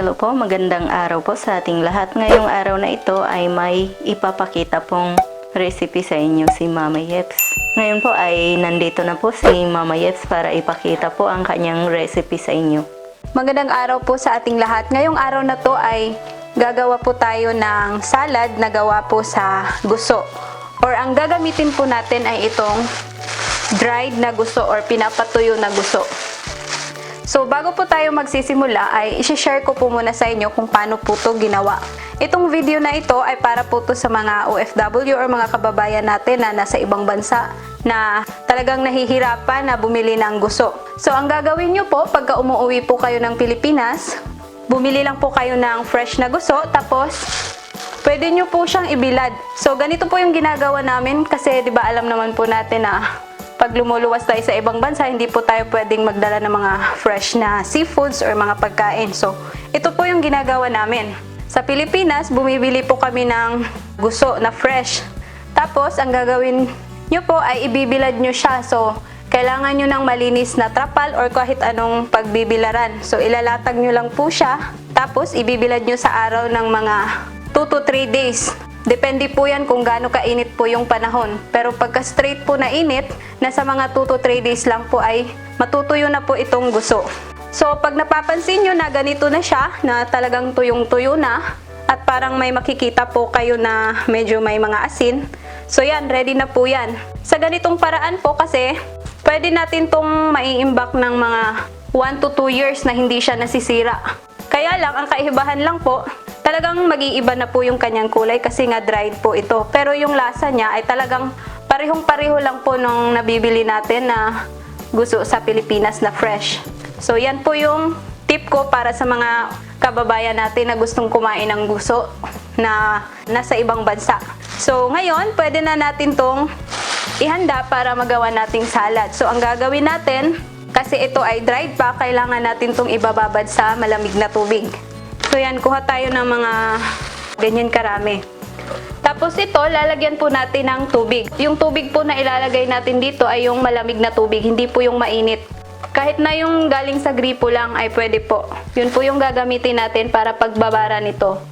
Hello po, magandang araw po sa ating lahat. Ngayong araw na ito ay may ipapakita pong recipe sa inyo si Mama Yeps. Ngayon po ay nandito na po si Mama Yeps para ipakita po ang kanyang recipe sa inyo. Magandang araw po sa ating lahat. Ngayong araw na to ay gagawa po tayo ng salad na gawa po sa guso. Or ang gagamitin po natin ay itong dried na guso or pinapatuyo na guso. So, bago po tayo magsisimula ay isi-share ko po muna sa inyo kung paano po to ginawa. Itong video na ito ay para po to sa mga OFW or mga kababayan natin na nasa ibang bansa na talagang nahihirapan na bumili ng guso. So, ang gagawin nyo po pagka umuwi po kayo ng Pilipinas, bumili lang po kayo ng fresh na guso, tapos pwede nyo po siyang ibilad. So, ganito po yung ginagawa namin kasi 'di ba alam naman po natin na pag lumuluwas tayo sa ibang bansa, hindi po tayo pwedeng magdala ng mga fresh na seafoods or mga pagkain. So, ito po yung ginagawa namin. Sa Pilipinas, bumibili po kami ng guso na fresh. Tapos, ang gagawin nyo po ay ibibilad nyo siya. So, kailangan nyo ng malinis na trapal or kahit anong pagbibilaran. So, ilalatag nyo lang po siya. Tapos, ibibilad nyo sa araw ng mga 2 to 3 days. Depende po yan kung gaano kainit po yung panahon. Pero pagka straight po na init, nasa mga 2 to 3 days lang po ay matutuyo na po itong guso. So pag napapansin nyo na ganito na siya, na talagang tuyong-tuyo na, at parang may makikita po kayo na medyo may mga asin, so yan, ready na po yan. Sa ganitong paraan po kasi, pwede natin tong maiimbak ng mga 1 to 2 years na hindi siya nasisira. Kaya lang, ang kaibahan lang po, talagang mag-iiba na po yung kanyang kulay kasi nga dried po ito. Pero yung lasa niya ay talagang parehong-pareho lang po nung nabibili natin na guso sa Pilipinas na fresh. So yan po yung tip ko para sa mga kababayan natin na gustong kumain ng guso na nasa ibang bansa. So ngayon, pwede na natin tong ihanda para magawa nating salad. So ang gagawin natin, kasi ito ay dried pa, kailangan natin tong ibababad sa malamig na tubig. So yan, kuha tayo ng mga ganyan karami. Tapos ito, lalagyan po natin ng tubig. Yung tubig po na ilalagay natin dito ay yung malamig na tubig, hindi po yung mainit. Kahit na yung galing sa gripo lang ay pwede po. Yun po yung gagamitin natin para pagbabara nito.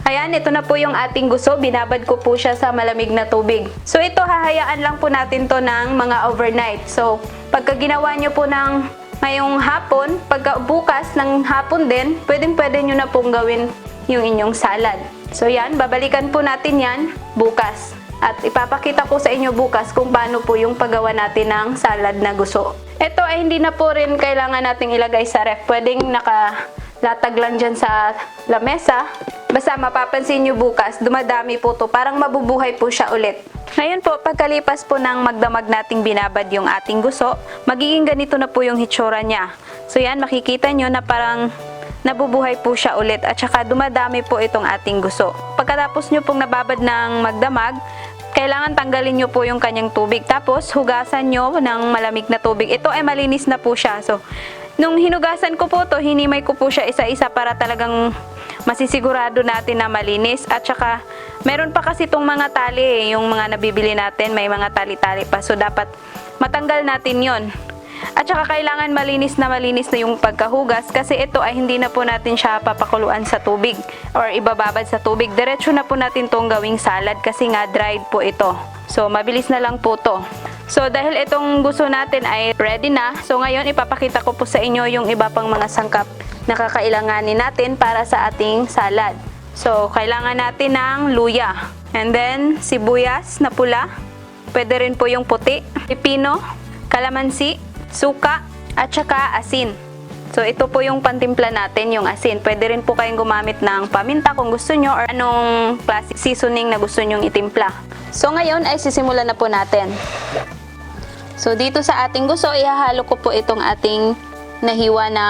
Ayan, ito na po yung ating guso. Binabad ko po siya sa malamig na tubig. So ito, hahayaan lang po natin to ng mga overnight. So pagka ginawa nyo po ng ngayong hapon, pagka bukas ng hapon din, pwede nyo na pong gawin yung inyong salad. So yan, babalikan po natin yan bukas. At ipapakita ko sa inyo bukas kung paano po yung paggawa natin ng salad na guso. Ito ay hindi na po rin kailangan nating ilagay sa ref. Pwedeng nakalatag lang dyan sa lamesa. Basta mapapansin nyo bukas, dumadami po to. Parang mabubuhay po siya ulit. Ngayon po, pagkalipas po ng magdamag nating binabad yung ating guso, magiging ganito na po yung hitsura niya. So yan, makikita nyo na parang nabubuhay po siya ulit at saka dumadami po itong ating guso. Pagkatapos nyo pong nababad ng magdamag, kailangan tanggalin nyo po yung kanyang tubig. Tapos hugasan nyo ng malamig na tubig. Ito ay malinis na po siya. So, nung hinugasan ko po to, hinimay ko po siya isa-isa para talagang masisigurado natin na malinis. At saka, meron pa kasi itong mga tali, yung mga nabibili natin, may mga tali-tali pa. So, dapat matanggal natin yon. At saka, kailangan malinis na yung pagkahugas kasi ito ay hindi na po natin siya papakuluan sa tubig or ibababad sa tubig. Diretso na po natin itong gawing salad kasi nga dried po ito. So, mabilis na lang po to. So, dahil itong gusto natin ay ready na, so ngayon ipapakita ko po sa inyo yung iba pang mga sangkap na kakailanganin natin para sa ating salad. So, kailangan natin ng luya. And then, sibuyas na pula. Pwede rin po yung puti. Pipino, kalamansi, suka, at saka asin. So, ito po yung pantimpla natin, yung asin. Pwede rin po kayong gumamit ng paminta kung gusto nyo or anong classic seasoning na gusto nyong itimpla. So, ngayon ay sisimulan na po natin. So, dito sa ating gusto, ihahalo ko po itong ating nahiwa na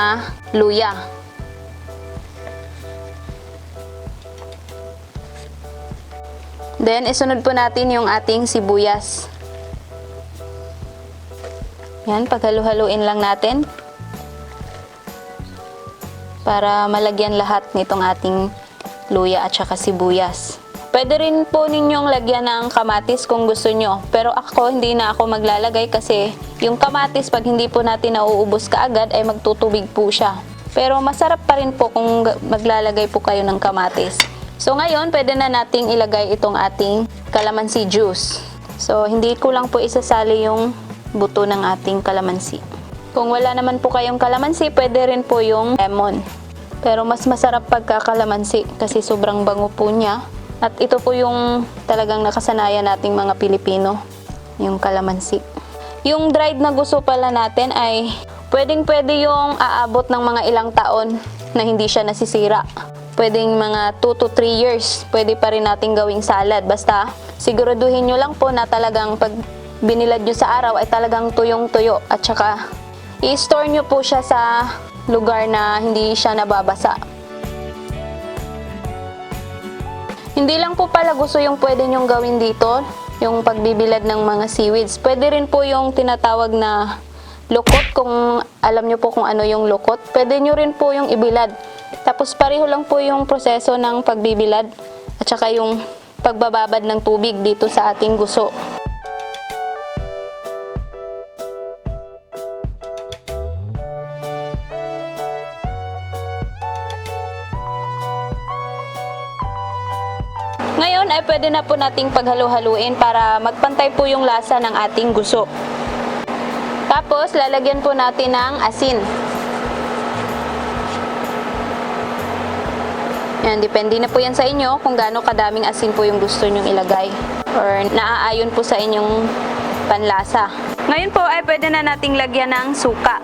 luya. Then, isunod po natin yung ating sibuyas. Yan, paghalu-haluin lang natin para malagyan lahat nitong ating luya at saka sibuyas. Pwede rin po ninyong lagyan ng kamatis kung gusto nyo. Pero ako, hindi na ako maglalagay kasi yung kamatis, pag hindi po natin nauubos kaagad, ay magtutubig po siya. Pero masarap pa rin po kung maglalagay po kayo ng kamatis. So ngayon, pwede na nating ilagay itong ating calamansi juice. So hindi ko lang po isasali yung buto ng ating calamansi. Kung wala naman po kayong calamansi, pwede rin po yung lemon. Pero mas masarap pagka calamansi kasi sobrang bango po niya. At ito po yung talagang nakasanayan nating mga Pilipino, yung calamansi. Yung dried na guso pala natin ay pwedeng-pwede yung aabot ng mga ilang taon na hindi siya nasisira. Pwedeng mga 2 to 3 years, pwede pa rin nating gawing salad. Basta siguraduhin nyo lang po na talagang pag binilad nyo sa araw ay talagang tuyong-tuyo. At saka i-store nyo po siya sa lugar na hindi siya nababasa. Hindi lang po pala gusto yung pwede nyong gawin dito, yung pagbibilad ng mga seaweeds. Pwede rin po yung tinatawag na lukot, kung alam nyo po kung ano yung lukot. Pwede nyo rin po yung ibilad. Tapos pareho lang po yung proseso ng pagbibilad at saka yung pagbababad ng tubig dito sa ating guso. Ngayon ay pwede na po nating paghalo-haluin para magpantay po yung lasa ng ating guso. Tapos lalagyan po natin ng asin. Yan, depende na po yan sa inyo kung gaano kadaming asin po yung gusto nyong ilagay or naaayon po sa inyong panlasa. Ngayon po ay pwede na nating lagyan ng suka.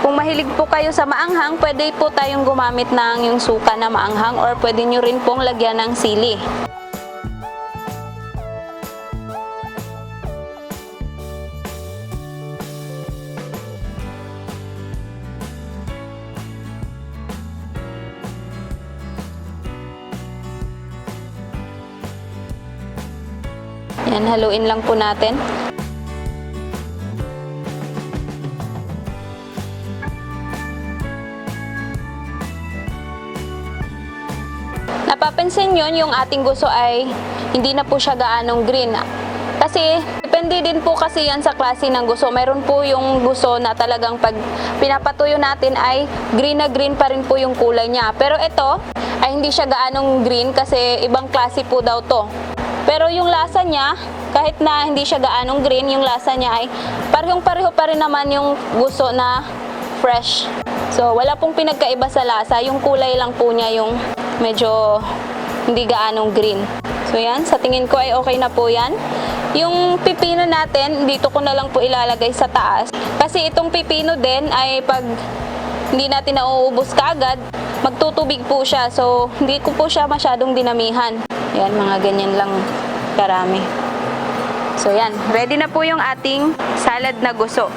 Kung mahilig po kayo sa maanghang, pwede po tayong gumamit ng yung suka na maanghang or pwede nyo rin pong lagyan ng sili. Yan, haluin lang po natin. Napapansin nyo, yung ating guso ay hindi na po siya gaanong green. Kasi, depende din po kasi yan sa klase ng guso. Meron po yung guso na talagang pag pinapatuyo natin ay green na green pa rin po yung kulay niya. Pero ito ay hindi siya gaanong green kasi ibang klase po daw to. Pero yung lasa niya, kahit na hindi siya gaanong green, yung lasa niya ay parehong-pareho pa rin naman yung guso na fresh. So, wala pong pinagkaiba sa lasa. Yung kulay lang po niya yung medyo hindi gaanong green. So, yan. Sa tingin ko ay okay na po yan. Yung pipino natin, dito ko na lang po ilalagay sa taas. Kasi itong pipino din ay pag hindi natin nauubos kaagad, magtutubig po siya. So, hindi ko po siya masyadong dinamihan. Yan, mga ganyan lang karami. So, yan. Ready na po yung ating salad na guso.